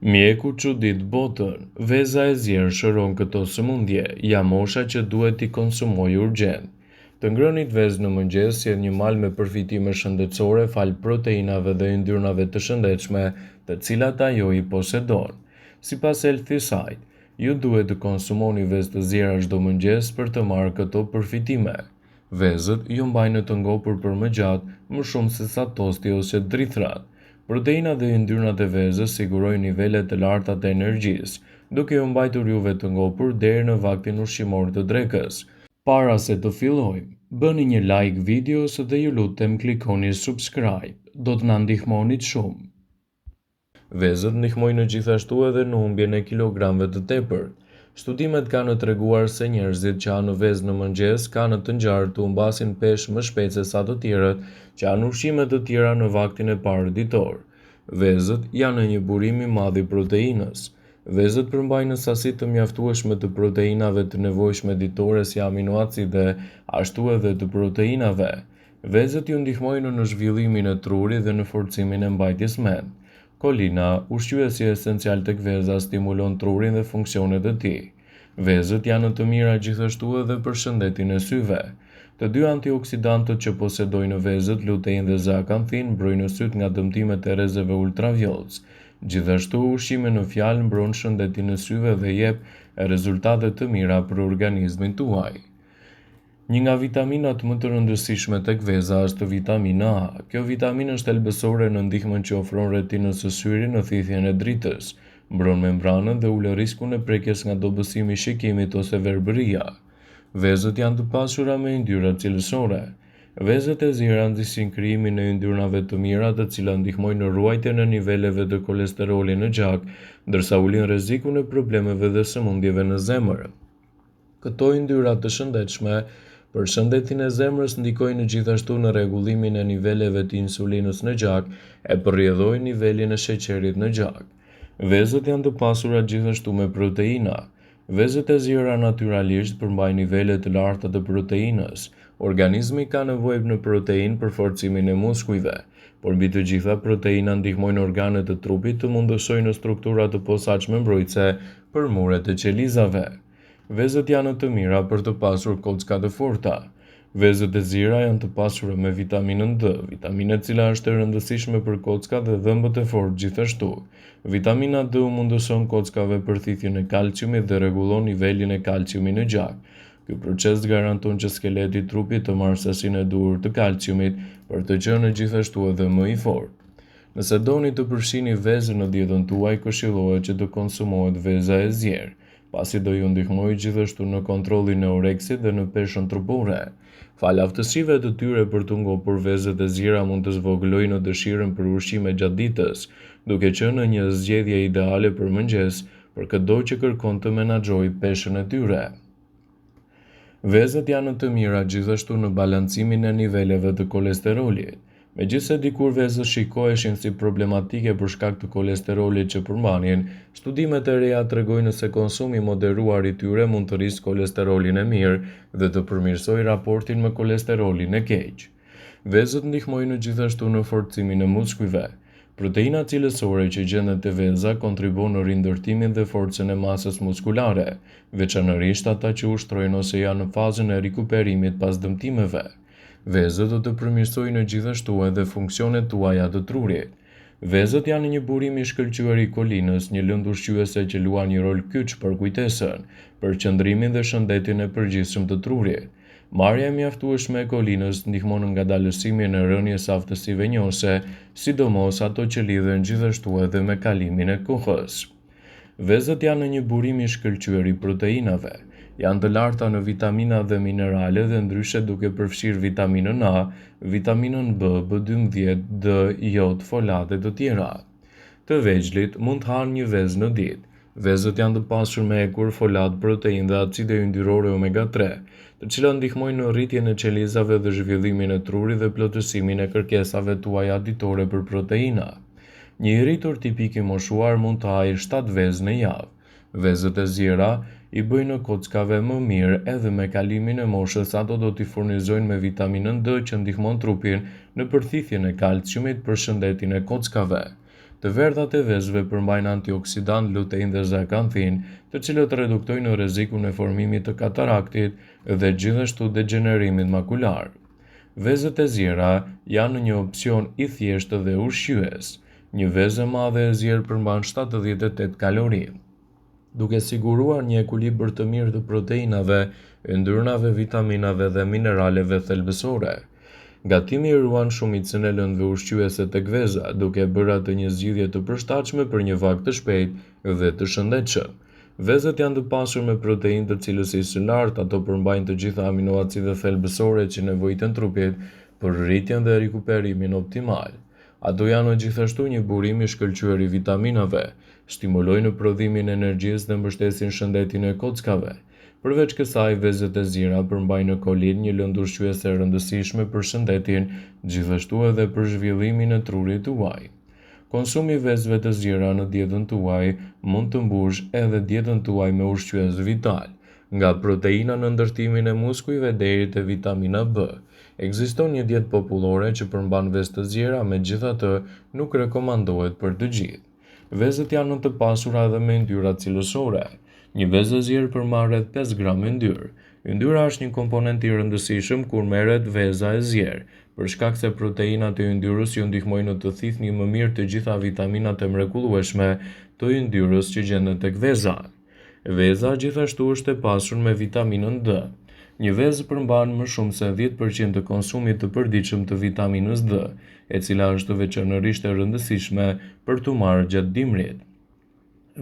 Mjeku çudit botën, Veza e zier shëron këto sëmundje, ja mosha që duhet t'i konsumojë urgjent. Të ngrënit vezë në mëngjes sjell një mal me përfitime shëndetësore falë proteinave dhe yndyrnave të shëndetshme të cilat ajo i posedon. Sipas Healthysite, ju duhet të konsumoni vezë të ziera çdo mëngjes për të marrë këto përfitime. Vezët ju mbajnë të ngopur për më gjatë, më shumë sesa tosti ose drithërat. Proteinat dhe yndyrnat e vezës sigurojnë nivele të larta të energjisë, duke ju mbajtur juve të ngopur deri në vaktin ushqimor të drekës. Para se të fillojmë, bëni një like videos dhe ju lutem klikoni subscribe, do të na ndihmonit shumë. Vezët ndihmojnë gjithashtu edhe në humbjen e kilogramëve të tepërt. Studimet kanë treguar se njerëzit që hanë vezë në mëngjes kanë të ngjarë të humbasin peshë më shpejt sesa të tjerët që hanë ushqime të tjera në vaktin e parë ditor. Vezët janë një burim i madh i proteinës. Vezët përmbajnë sasi të mjaftueshme të proteinave të nevojshme ditore si aminoacide, ashtu edhe të proteinave. Vezët ju ndihmojnë në zhvillimin e trurit dhe në forcimin e mbajtjes mend. Kolina, ushqyesi esencial tek veza, stimulon trurin dhe funksionet e tij. Vezët janë të mira gjithashtu edhe për shëndetin e syve. Të dy antioksidantët që posedojnë vezët, lutein dhe zeakanthin, mbrojnë sytë nga dëmtimet e rrezeve ultravjollcë. Gjithashtu, ushqimi në fjalë mbron shëndetin e syve dhe jep rezultate të mira për organizmin tuaj. Një nga vitaminat më të rëndësishme tek veza është vitamina A. Kjo vitaminë është thelbësore në ndihmën që ofron retinës së syrit në thithjen e dritës, mbron membranën dhe ul riskun e prekjes nga dobësimi i shikimit ose verbëria. Vezët janë të pasura me yndyra cilësore. Vezët e ziera nxisin krijimin e yndyrnave të mira të cilat ndihmojnë në ruajtjen e niveleve të kolesterolit në gjak, ndërsa ulin rrezikun e problemeve dhe sëmundjeve në zemër. Këto yndyra të shëndetshme për shëndetin e zemrës ndikojnë gjithashtu në rregullimin e niveleve të insulinës në gjak e për rrjedhojë nivelin e sheqerit në gjak. Vezët janë të pasura gjithashtu me proteina. Vezët e ziera natyralisht përmbajnë nivele të larta të proteinës. Organizmi ka nevojë në proteinë për forcimin e muskujve, por mbi të gjitha proteina ndihmojnë organet e trupit të mundësojnë struktura të posaçme mbrojtëse për muret e qelizave. Vezët janë të mira për të pasur kocka të forta. Vezët e ziera janë të pasura me vitaminën D, vitaminë e cila është e rëndësishme për kockat dhe dhëmbët e fortë gjithashtu. Vitamina D u mundëson kockave përthithjen e kalciumit dhe rregullon nivelin e kalciumit në gjak. Ky proces garanton që skeleti i trupit të marrë sasinë e duhur të kalciumit për të qenë gjithashtu edhe më i fortë. Nëse doni të përfshini vezën në dietën tuaj, këshillohet që të konsumohet veza e zier, pasi do ju ndihmojë gjithashtu në kontrollin e oreksit dhe në peshën trupore. Falë aftësive të tyre për t'u ngopur, vezët e ziera mund të zvogëlojnë dëshirën për ushqime gjatë ditës, duke qenë një zgjedhje ideale për mëngjes për këdo që kërkon të menaxhojë peshën e tyre. Vezët janë të mira gjithashtu në balancimin e niveleve të kolesterolit. Megjithëse dikur vezët shikoheshin si problematike për shkak të kolesterolit që përmbanin, studimet e reja tregojnë se konsumi i moderuar i tyre mund të rrisë kolesterolin e mirë dhe të përmirësojë raportin me kolesterolin e keq. Vezët ndihmojnë gjithashtu në forcimin e muskujve. Proteina cilësore që gjendet te veza kontribuon në rindërtimin dhe forcën e masës muskulare, veçanërisht ata që ushtrojnë ose janë në fazën e rikuperimit pas dëmtimeve. Vezët do të përmirësojnë gjithashtu edhe funksionet tuaja të trurit. Vezët janë një burim i shkëlqyer i kolinës, një lëndë ushqyese që luan një rol kyç për kujtesën, përqendrimin dhe shëndetin e përgjithshëm të trurit. Marrja e mjaftueshme e kolinës ndihmon në ngadalësimin e rënies së aftësive njohëse, sidomos ato që lidhen gjithashtu edhe me kalimin e kohës. Vezët janë një burim i shkëlqyer i proteinave. Janë të larta në vitamina dhe minerale dhe ndryshe duke përfshirë vitaminën A, vitaminën B, B12, D, jod, folat e të tjera. Të vegjlit mund të hanë një vezë në ditë. Vezët janë të pasur me hekur, folat, proteinë dhe acide yndyrore omega 3, të cilat ndihmojnë në rritjen e qelizave dhe zhvillimin e trurit dhe plotësimin e kërkesave tuaja ditore për proteina. Një i rritur tipik i moshuar mund të hajë 7 vezë në javë. Vezët e ziera i bëjnë kockave më mirë edhe me kalimin e moshës ato do t'i furnizojnë me vitaminën D që ndihmon trupin në përthithjen e kalciumit për shëndetin e kockave. Të verdhat e vezëve përmbajnë antioksidantë lutein dhe zeaksantin, të cilët reduktojnë rrezikun e formimit të kataraktit dhe gjithashtu degjenerimit makular. Vezët e ziera janë një opsion i thjeshtë dhe ushqyes. Një vezë e madhe e zier përmban 78 kalori, duke siguruar një ekuilibër të mirë të proteinave, yndyrnave, vitaminave dhe mineraleve thelbësore. Gatimi ruan shumicën e lëndëve ushqyese tek veza, duke e bërë atë një zgjidhje të përshtatshme për një vakt të shpejtë dhe të shëndetshëm. Vezët janë të pasur me proteinë të cilësisë së lartë, ato përmbajnë të gjitha aminoacidet thelbësore që nevojiten trupit për rritjen dhe rikuperimin optimal. Ato janë gjithashtu një burim i shkëlqyer i vitaminave, stimulojnë prodhimin e energjisë dhe mbështesin shëndetin e kockave. Përveç kësaj, vezët e ziera përmbajnë kolinë, një lëndë ushqyese e rëndësishme për shëndetin, gjithashtu edhe për zhvillimin e trurit tuaj. Konsumi i vezëve të ziera në dietën tuaj mund të mbushë edhe dietën tuaj me ushqyes vital, nga proteina në ndërtimin e muskujve deri te vitamina B. Ekziston një dietë popullore që përmban vezë të ziera, megjithatë nuk rekomandohet për të gjithë. Vezët janë të pasura edhe me yndyra cilësore. Një vezë e zier përmban rreth 5 gram yndyrë. Yndyra është një komponent i rëndësishëm kur merret veza e zier, për shkak se proteinat e yndyrës ju ndihmojnë të thithni më mirë të gjitha vitaminat e mrekullueshme të yndyrës që gjenden tek veza. Veza gjithashtu është e pasur me vitaminën D. Një vezë përmban më shumë se 10% të konsumit të përditshëm të vitaminës D, e cila është veçanërisht e rëndësishme për t'u marrë gjatë dimrit.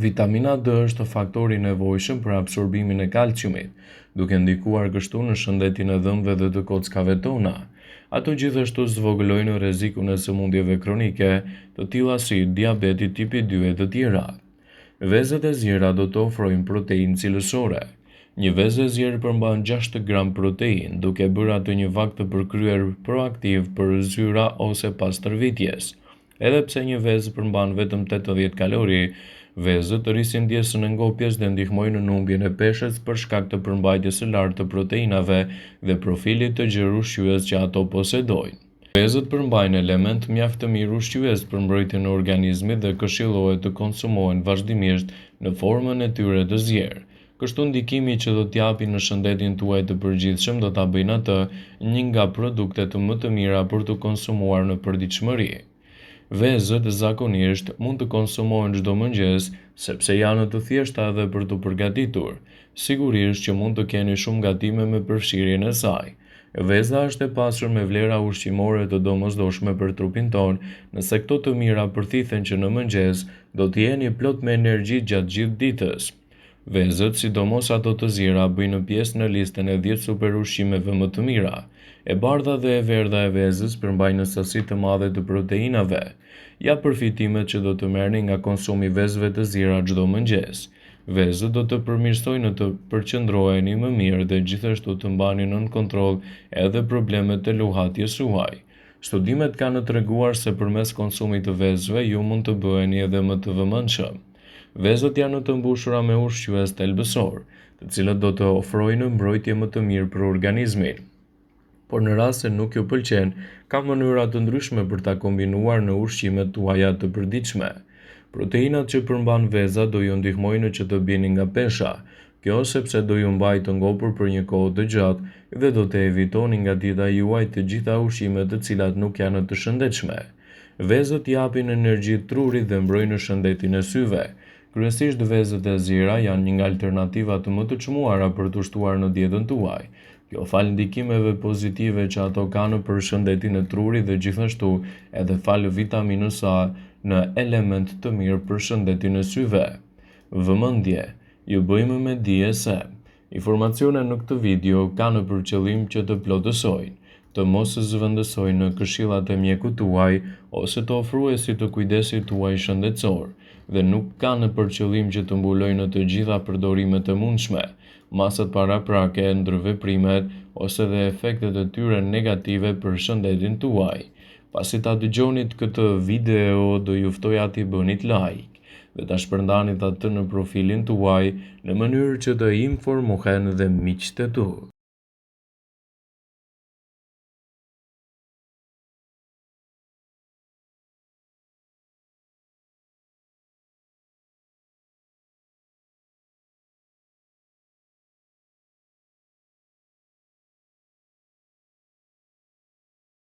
Vitamina D është faktor i nevojshëm për absorbimin e kalciumit, duke ndikuar kështu në shëndetin e dhëmbëve dhe të kockave tona. Ato gjithashtu zvogëlojnë rrezikun e sëmundjeve kronike, të tilla si diabeti tipi 2 e të tjera. Vezët e ziera do të ofrojnë proteinë cilësore. Një vezë e zier përmban 6 gram proteinë, duke bërë atë një vakt të përkryer proaktiv për zyra ose pas stërvitjes. Edhe pse një vezë përmban vetëm 80 kalori, vezët rrisin ndjesën e ngopjes dhe ndihmojnë në humbjen e peshës për shkak të përmbajtjes së lartë të proteinave dhe profilit të gjerë ushqyes që ato posedojnë. Vezët përmbajnë element mjaft të mirë ushqyes për mbrojtjen e organizmit dhe këshillohet të konsumohen vazhdimisht në formën e tyre të zier. Kështu ndikimi që do t'japin në shëndetin tuaj të përgjithshëm do ta bëjnë atë një nga produktet më të mira për t'u konsumuar në përditshmëri. Vezët zakonisht mund të konsumohen çdo mëngjes sepse janë të thjeshta edhe për t'u përgatitur. Sigurisht që mund të keni shumë gatime me përfshirjen e saj. Veza është e pasur me vlera ushqimore të domosdoshme për trupin tonë, nëse këto të mira përthithen që në mëngjes, do të jeni plot me energji gjatë gjithë ditës. Vezët, sidomos ato të ziera, bëjnë pjesë në listën e 10 superushqimeve më të mira. E bardha dhe e verdha e vezës përmbajnë sasi të madhe të proteinave. Ja përfitimet që do të merrni nga konsumi i vezëve të ziera çdo mëngjes. Vezët do të përmirësojnë të përqendroheni më mirë dhe gjithashtu të mbani nën kontroll edhe problemet e luhatjes suaj. Studimet kanë treguar se përmes konsumit të vezëve ju mund të bëheni edhe më të vëmendshëm. Vezët janë të mbushura me ushqyes thelbësor, të cilët do të ofrojnë mbrojtje më të mirë për organizmin. Por në rast se nuk ju pëlqen, ka mënyra të ndryshme për ta kombinuar në ushqimet tuaja të përditshme. Proteinat që përmban veza do ju ndihmojnë që të bini nga pesha. Kjo sepse do ju mbajë të ngopur për një kohë të gjatë dhe do të evitoni nga dieta juaj të gjitha ushqimet të cilat nuk janë të shëndetshme. Vezët japin energji trurit dhe mbrojnë shëndetin e syve. Kryesisht vezët e ziera janë një nga alternativat më të çmuara për t'u shtuar në dietën tuaj. Kjo falë ndikimeve pozitive që ato kanë për shëndetin e trurit dhe gjithashtu edhe falë vitaminës A në element të mirë për shëndetin e syve. Vëmendje, ju bëjmë me dije se informacionet në këtë video kanë për qëllim që të plotësojnë, të mos zëvendësojnë këshillat e mjekut tuaj ose të ofruesit të kujdesit tuaj shëndetësor dhe nuk kanë për qëllim që të mbulojnë të gjitha përdorimet e mundshme, masat paraprake, ndërveprimet ose dhe efektet e tyre negative për shëndetin tuaj. Pasi ta dëgjonit këtë video, do ju ftoja t'i bënit like dhe ta shpërndanit atë në profilin tuaj në mënyrë që të informohen dhe miqtë tu.